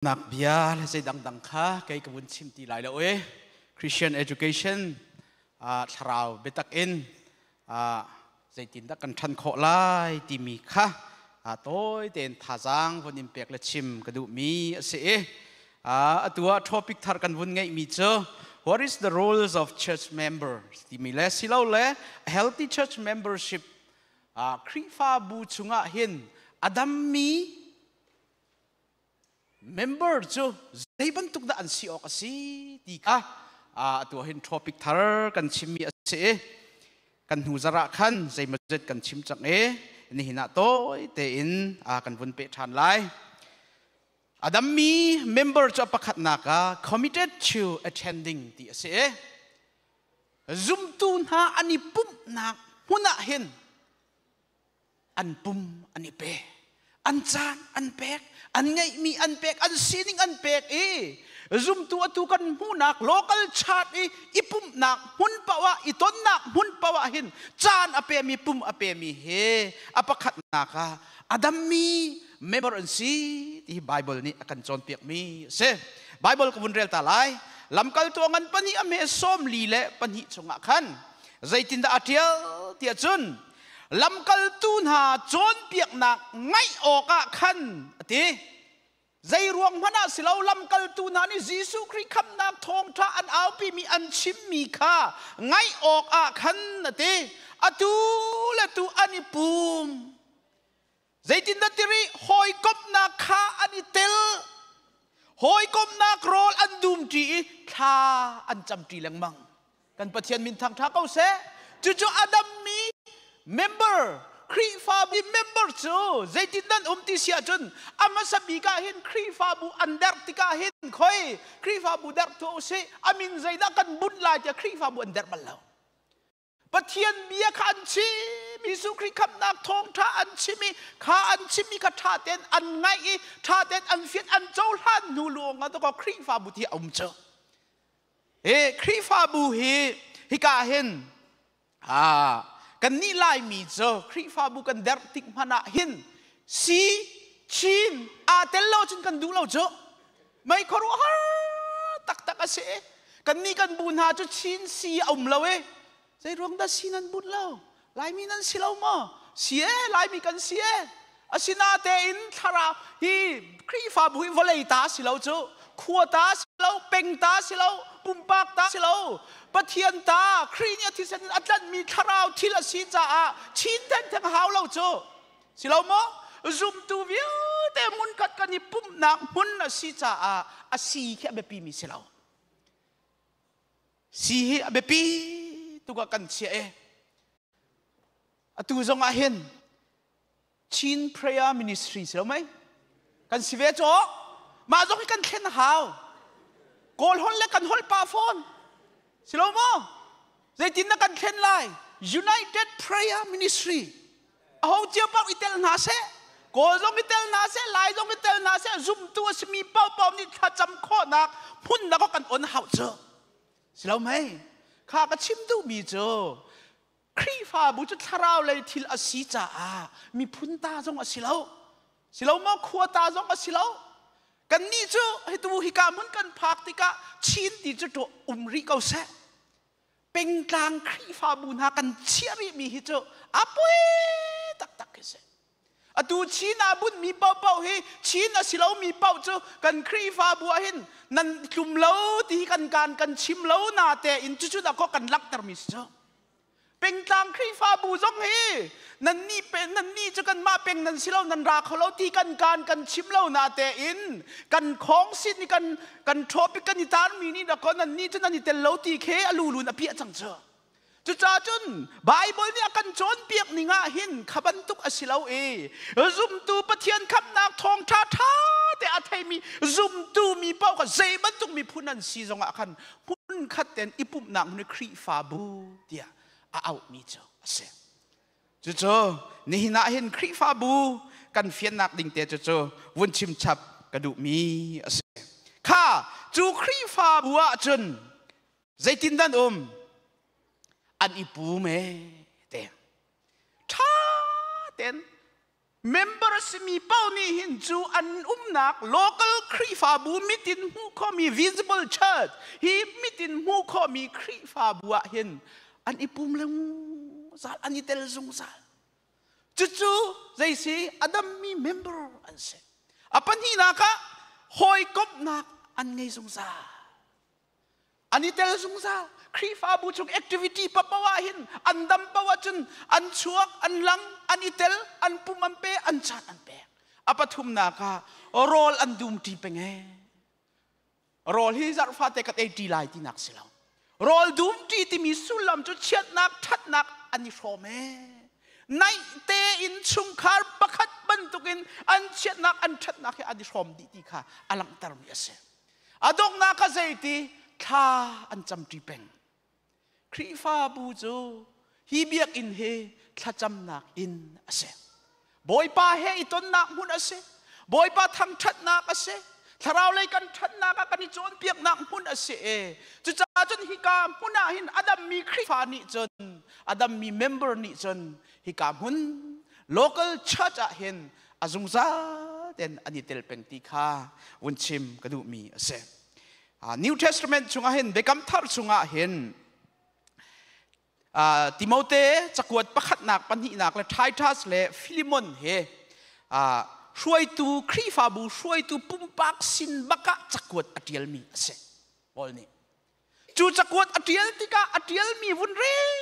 Nak bia le zei dangdang kha kei ka vun chim ti lai lo e. Christian education thlarau biatak in zeitindah kan ṭhan khawh lai timi kha tawi tein thazaang vun in pek le chim ka duhmi a si i atu ah topic thar kan vun ngeihmi cu What is the roles of church members timi le silole a healthy church membership? Khrihfabu chungah hin a dammi member cu zei bantuk dah an si awk a si ti kha atu hin topic thar kan chimmi a si i kan hnu zarah khan zeimawzet kan chim cang i nihin ah tawi tein kan vun peh ṭhan lai. A dammi member cu a pakhatnak ah committed to attending ti a si i zumtu hna an i pumhnak hmun ah hin an pum an i pe, an caan an pek, an ngeihmi an pek, an sining an pek i zumtu atu kan hmuhnak local chart i i pumhnak hmun paoh ah, i tonnak hmun paoh ah hin caan a pemi, pum a pemi he a pakhatnak ah a dammi member an si ti hi Bible nih a kan cawnpiakmi a si. Bible ka vun rel ta lai. Lamkaltu a ngan pahnih a hme 42 chungah khan zeitindah a ṭial tiah cun, lamkaltu hna cawnpiaknak ngaih awkah khan a ti. Zei ruang hmanh ah si lo, lamkaltu hna nih Jesuh Khrih khamhnak thawngṭha an aupimi, an chimmi kha ngaih awkah khan a ti, atu le tu an i pum. Zeitindah tiri hawikomhnak kha an i tel, hawikomhnak rawl an dumṭi i thla an camṭi lengmang. Kan Pathian min thangṭha ko seh. Cucu a dammi member, Khrihfabu member cu zeitin nan um ti si ahcun, a hmasa bik ah hin Khrihfabu an derh tikah hin, khoi Khrihfabu derh tuah usih, a min zeidah kan bunh lai tiah Khrihfabu an derh bal lo. Pathian bia kha an chim, Jesuh Khrih khamhnak thawngṭha an chim i kha an chimmi kha ṭha tein an ngaih i ṭha tein an fian, an cohlan hnu lawng ah dakaw Khrihfabu ti a um cu. Hi Khrihfabu hi hika hin kannih Laimi cu Khrihfabu kan derh tik hmanh ah hin si Chin aa tel lo cun kan duh lo cu. Mei khuaruahhar taktak a si. Kannih kan bu hna cu Chin si a um lo i zei ruang dah si nan bunh lo? Laimi nan si lo maw? Si e, Laimi kan si e. Asinatein thlarau hi Khrihfabu hi vawlei ta si lo cu, khua ta si lo, peng ta si lo, pumpak ta si lo, Pathian ta, Khrih nih a thisen in a tlanhmi thlarau thil a si caah Chin thengtheng hau lo cu. Si lo maw? Zumtu vialte hmunkhat kan i pumhnak hmun a si caah a si khi a biapimi si lo. Si hi a biapi tuk ah kan chiah i atu zong ah hin Chin Prayer Ministry si lo mei? Kan si ve caw. Mah zong hi kan thlen hau. Kawl holh le kan holh pah fawn. Si lo maw? Zeitin na kan thlen lai? United Prayer Ministry. Aho cio paoh i tel hna seh. Kawl zong i tel hna seh, Lai zong i tel hna seh, zumtu a simi paohpaoh nih thlacam khawhnak hmun na kan on hau cu. Si lo mei? Kha ka chim duhmi cu Khrihfabu cu thlarau lei thil a si caah miphun ta zong a si lo. Si lo maw? Khua ta zong a si lo. Kannih cu hitu hika hmun kan phak tikah Chin ti cu tuah um rih ko seh. Pengtlang Khrihfabu hna kan chiah rihmi hi cu a poi taktak khi si. Atu Chin ah bunhmi paohpaoh hi Chin a si lomi paoh cu kan Khrihfabu ah hin nan tlum lo ti hi kan kaan kan chim lo na tein cucu dah kaw kan langhtermi si cu. Pengtlang Khrihfabu zong hi nannih nannih cu kanmah peng nan si lo, nan ra kho lo ti kan kaan kan chim lo na tein kan khawng sin i kan kan topic kan i tarmi nih dah kaw nannih cu nan i tel lo ti khi a lulun a piah cang cu. Cucaah cun Baibal nih a kan cawnpiak ning ah hin kha bantuk a si lo i zumtu, Pathian khamhnak thawngṭha ṭha te a theimi zumtu mi paoh kha zei bantuk miphun an si zongah khan hmunkhat tein i pumhnak hmun i Khrihfabu tiah a auhmi cu a si. Cucu nihin ah hin Khrihfabu kan fiannak ding te cucu vun chim chap ka duhmi a si. Kha cu Khrihfabu ah cun zeitin dan um an i pum e te ṭha ten. Member a simi paoh nih hin cu an umnak local Khrihfabu mitin hmuh khawhmi visible church hi mitin hmuh khawhmi Khrihfabu ah hin an i pum zungzal, an i tel zungzal. Cucu zei si a dammi member an si. A pahnihnak ah hawikomhnak an ngei zungzal. An i tel zungzal. Khrihfabu chung activity papoh ah hin an dam paoh ahcun an chuak, an lang, an i tel, an pum an pe, an caan an pek. A pathumnak ah rawl an dum ṭi peng ee. Rawl hi zarh fate kan ei ṭi lai tinak si lo. Rawl dum ṭi timi sullam cu chiatnak, ṭhatnak an i hrawm ee. Naih tein chungkhar pakhat bantukin an chiatnak, an ṭhatnak hi an i hrawm dih ti kha a langhtermi a si. A donghnak ah zeiti thla an camṭi peng. Khrihfabu cu hi biakinn hi thlacamnak inn a si. Bawipa he i tonnak hmun a si. Bawipa thangṭhatnak a si. Thlarau lei kan ṭhatnak ah kan i cawnpiaknak hmun a si e. Cucaah cun hika hmun ah hin a dammi Khrihfa nih cun a dammi member nih cun hika hmun local church ah hin a zungzal ten an i tel peng ti kha vun chim ka duhmi a si. New Testament chungah hin Biakam Thar chungah hin Timote cakuat pakhatnak pahnihnak le Titus le Philemon he hruaitu Khrihfabu hruaitu pumpak sin bakah cakuat a ṭialmi a si Paul nih. Cu cakuat a ṭial tikah a ṭialmi vun rel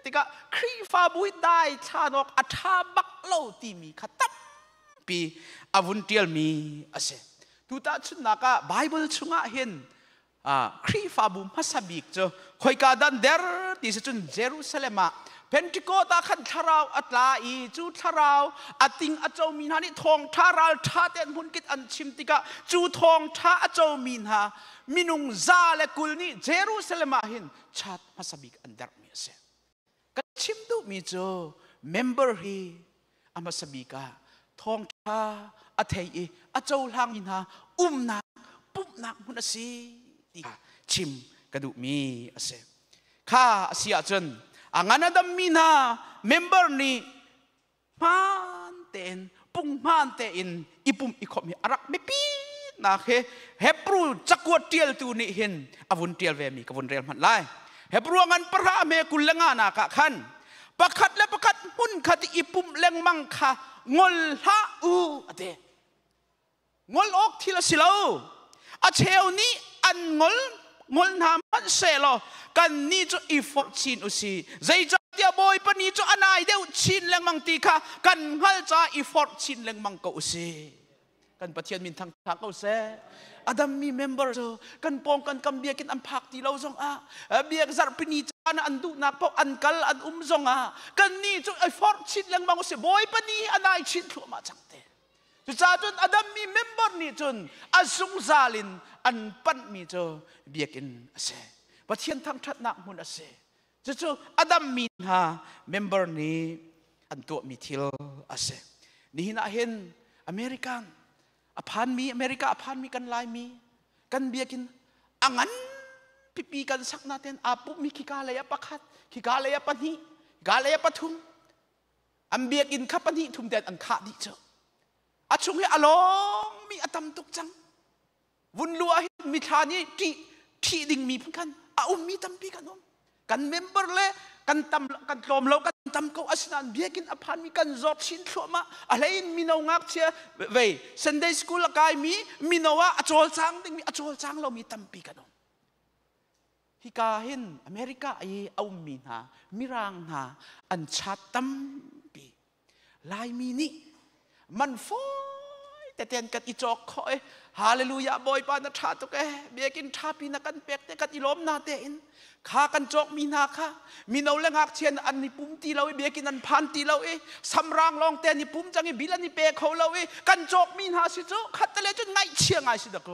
tikah Khrihfabu hi dai thlan awk a ṭha bak lo timi kha tampi a vun ṭialmi a si. Tu tahchunhnak ah Baibal chungah hin Khrihfabu hmasa bik cu khoika dan der ti si cun Jerusalem ah Pentecost ah khan thlarau a tla i cu thlarau a ting a comi hna nih thawngṭha ralṭha tein hmunkit an chim tikah cu thawngṭha a comi hna minung 120 nih Jerusalem ah hin chat hmasa bik an derhmi a si. Ka chim duhmi cu member hi a hmasa bik ah thawngṭha a thei i a cohlangmi hna umnak pumhnak hmun a si ti chim ka duhmi a si. Kha a si ahcun a ngan a dammi hna member nih hmaan tein punghmaan tein i pumh i khawmh hi a rak biapi nak hi Hebrew cakuat ṭialtu nih hin a vun ṭial ve mi ka vun rel hmanh lai. Hebrew ngan pahra me 25 nak ah khan pakhat le pakhat hmun khat i pumh lengmang kha ngol hlah u a ti. Ngol awk thil a si lo. A cheu nih an ngol ngol hna hmanh sehlaw kannih cu i forh chin u si. Zeicahtiah Bawipa ni cu a nai deuh chin lengmang ti kha kan hngalh caah i forh chin lengmang ko u si. Kan Pathian min thangṭhat ko seh. A dammi member cu kan pawng kan kam biakinn an phak ti lo zongah biak zarhpini caan ah an duhnak paoh an kal an um zongah kannih cu i forh chin lengmang u si. Bawipa ni hi a nai chin thluahmah cang te. Cucaah cun a dammi member nih cun a zungzal in an panhmi cu biakinn a si. Pathian thangṭhatnak hmun a si. Cucu a dammi hna member nih an tuahmi thil a si. Nihin ah hin American a phanmi America a phanmi kan Laimi kan biakinn a ngan pipi kan sak natein aa pummi khika lei ah pakhat, khika lei ah pahnih, khika lei ah pathum An biakinn kha pahnih thum ten an khah dih cu. A chung hi a lawngmi a tam tuk cang. Vun lu ah hin mithla nih ṭih ṭhih dingmi phun khan a ummi tampi kan um. Kan member le kan tam kan tlawm lo kan tam ko asinain biakinn a phanmi kan zawt chin thluahmah a hlei in mino ngakchia vei Sunday school a kaimi mino ah a cawlcang dingmi a cawlcang lomi tampi kan um. Hika hin America i a ummi hna Mirang hna an chat tampi. Laimi nih man fawi teten kan i cawk khawh i hallelujah Bawipa na ṭha tuk ee biakinn ṭhapi na kan pek te kan i lawm na tein kha kan cawkmi hna kha mino le ngakchia an i pum ti lo i biakinn an phan ti lo i samrang lawng te an i pum cang i bil an i pe kho lo i kan cawkmi hna si cu khat le cun ngaihchia ngai si dak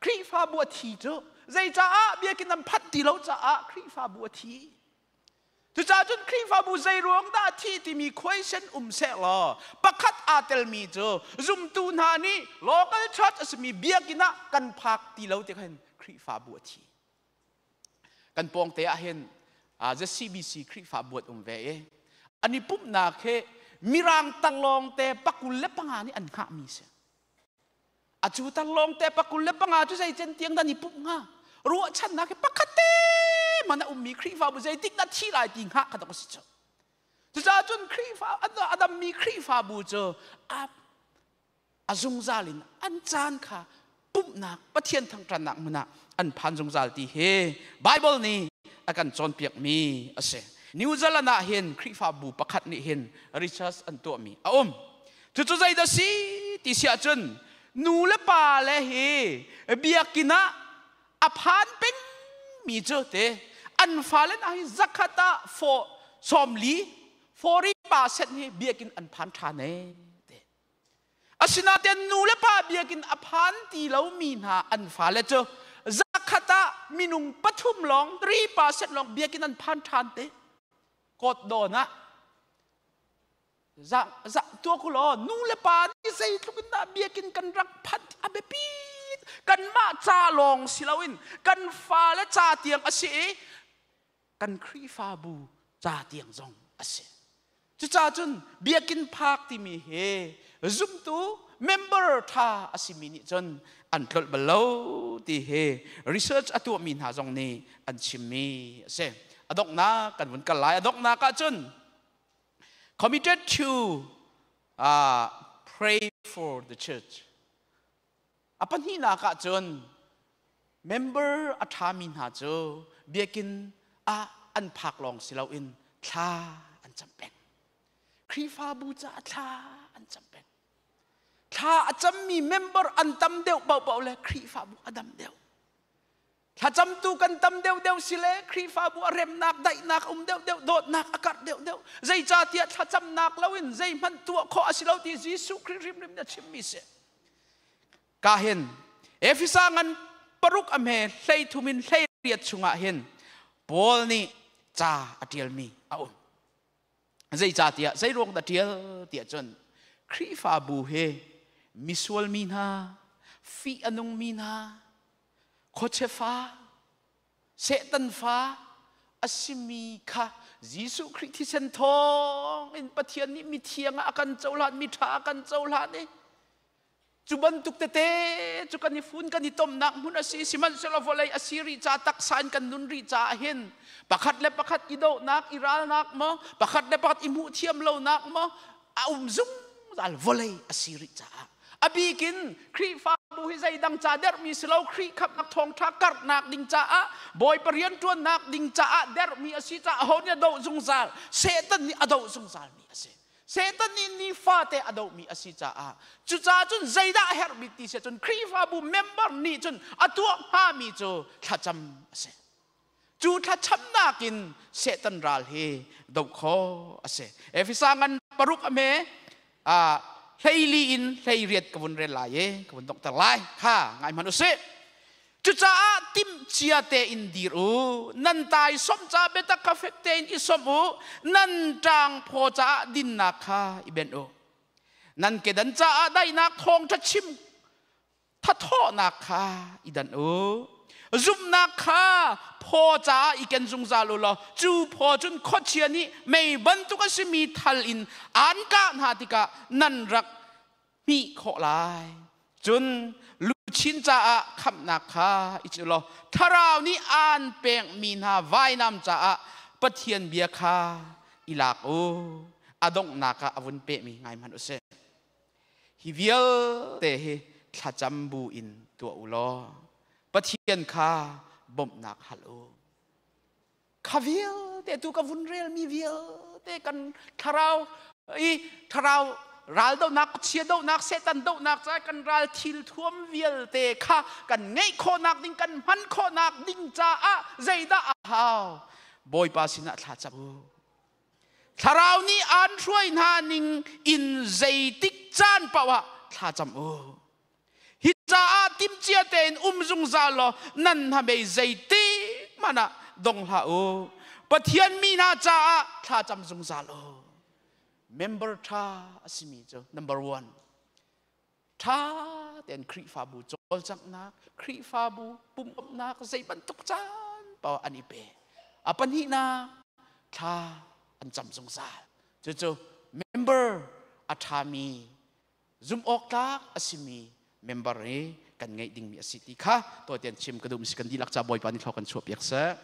Khrihfabu a thi cu zeicaah biakinn an phanh ti lo caah Khrihfabu a thi. Cucaah cun Khrihfabu zei ruang dah a thi timi question um seh law pakhat aa telmi cu zumtu hna nih local church a simi biakinn ah kan phak ti lo ti khan Khrihfabu a thi. Kan pawngte ah hin ZCBC Khrihfabu an um ve i an i pumhnak hi Mirang tanglawng te 25 nih an hngahmi si. Acu tanglawng te 25 cu zeicen tiang dah ni pumh hnga? Ruahchannak hi pakhat te man a ummi Khrihfabu zeitik dah thi lai ti hngah kha si cu. Cucaah cun Khrihfa a dammi Khrihfabu cu a a zungzal in an caan kha pumhnak Pathian thangṭannak hmun ah an phan zungzal ti hi Bible nih a kan cawnpiakmi a si. New Zealand ah hin Khrihfabu pakhat nih hin research an tuahmi a um. Cucu zeidah si ti si ahcun nu le pa le hi biakinn ah a phan pengmi cu te an fale hna hi zakhat ah 40 40% hi biakinn an phan ṭhan ee te. Asinain nu le pa biakinn a phan ti lomi hna an fale cu zakhat ah minung pathum lawng 3% lawng biakinn an phan ṭhan te. Kawt dawn ah za za tuak u law nu le pa nih zeitluk in dah biakinn kan rak phanh a biapi kanmah ca lawng si loin kan fale ca tiang a si i kan Khrihfabu ca tiang zong a si. Cucaah cun biakinn phak timi hi zumtu member ṭha a simi nih cun an tlolh bal lo ti hi research a tuahmi hna zong nih an chimmi a si. A donghnak kan vun kal lai. A donghnak ah cun committed to pray for the church. A pahnihnak ah cun member a ṭhami hna cu biakinn ah an phak lawng si loin thla an cam peng. Khrihfabu caah thla an cam peng. Thla a cammi member an tam deuh paohpaoh le Khrihfabu a dam deuh. Thlacamtu kan tam deuhdeuh si le Khrihfabu a remnak, daihnak a um deuhdeuh, dawtnak a karh deuhdeuh. Zeicahtiah thlacamnak loin zeihmanh tuah khawh a si lo ti Jesuh Khrih hrimhrim nih a chimmi si. Ka hin Efesa ngan paruk a hme 13 in 18 chungah hin Paul nih ca a ṭialmi a um. Zeicahtiah zeiruang dah ṭial tiah cun Khrihfabu hi misual mi hna, fih a nungmi hna, khuachia fa, Satan fa a simi kha Jesuh Khrih thisen thawng in Pathian nih mithiang ah a kan cohlan, miṭha a kan cohlan i cu bantuk tete cu kan i fun kan i tomnak hmun a si. Sihmanhsehlaw vawlei a si rih ca, taksa in kan nun rih caah hin pakhat le pakhat i dohnak, i ralnak maw, pakhat le pakhat i hmuh thiam lonak maw a um zungzal vawlei a si rih caah. A bikin Khrihfabu hi zeidang ca dermi si lo, Khrih khamhnak thawngṭha karhnak ding caah, Bawipa rianṭuannak ding caah dermi a si caah aho nih a doh zungzal? Satan nih a doh zungzalmi a si. Satan nih nifate a dohmi a si caah cucaah cun zeidah a herh bik ti si cun Khrihfabu member nih cun a tuah hngami cu thlacam a si. Cu thlacamnak in Satan ral hi doh khawh a si. Efesa ngan paruk a hme 14 in 18 ka vun rel lai i ka vun donghter lai. Kha ngai hmanh usih. Cucaah timhcia tein dir u. Nan taisawm ca biatak kha fek tein i sawmh u. Nan ṭangphaw caah dinnak kha i benh u. Nan kedan caah daihnak thawngṭha chim thathawhnak kha i danh u. Zumhnak kha phaw caah i ken zungzal u law cu phaw cun khuachia nih mei bantuk a simi thal in aan kah hna tikah nan rak hmih khawh lai. Cun luchin caah khamhnak kha i cu law thlarau nih aan pekmi hna vainam caah Pathian bia kha i lak u. A donghnak ah a vun pehmi ngai hmanh u sih. Hi vialte hi thlacam bu in tuah u law Pathian kha bawmhnak hal u. Kha vialte tu ka vun relmi vialte kan thlarau i thlarau ral dohnak, chia dohnak, Satan dohnak caah kan ral thil thuam vialte kha kan ngeih khawhnak ding, kan hman khawhnak ding caah zeidah a hau? Bawipa sinah thla cam u. Thlarau nih aan hruai hna ning in zeitik caan paoh ah thla cam u. Hi caah timhcia tein um zungzal law nan hnabei zeitik hmanh ah dong hlah u. Pathian mi hna caah thla cam zungzal u. Member ṭha a simi cu number one. Ṭha tein Khrihfabu cawlcanghnak, Khrihfabu pumhnak zei bantuk caan paoh an i pe. A pahnihnak thla an cam zungzal. Cucu Member a ṭhami, zumh awk tlak a simi member hi kan ngeih dingmi a si ti kha tuah tian chim ka duh. Si kan dihlak ca Bawipa nih thlaw kan chuah piak seh.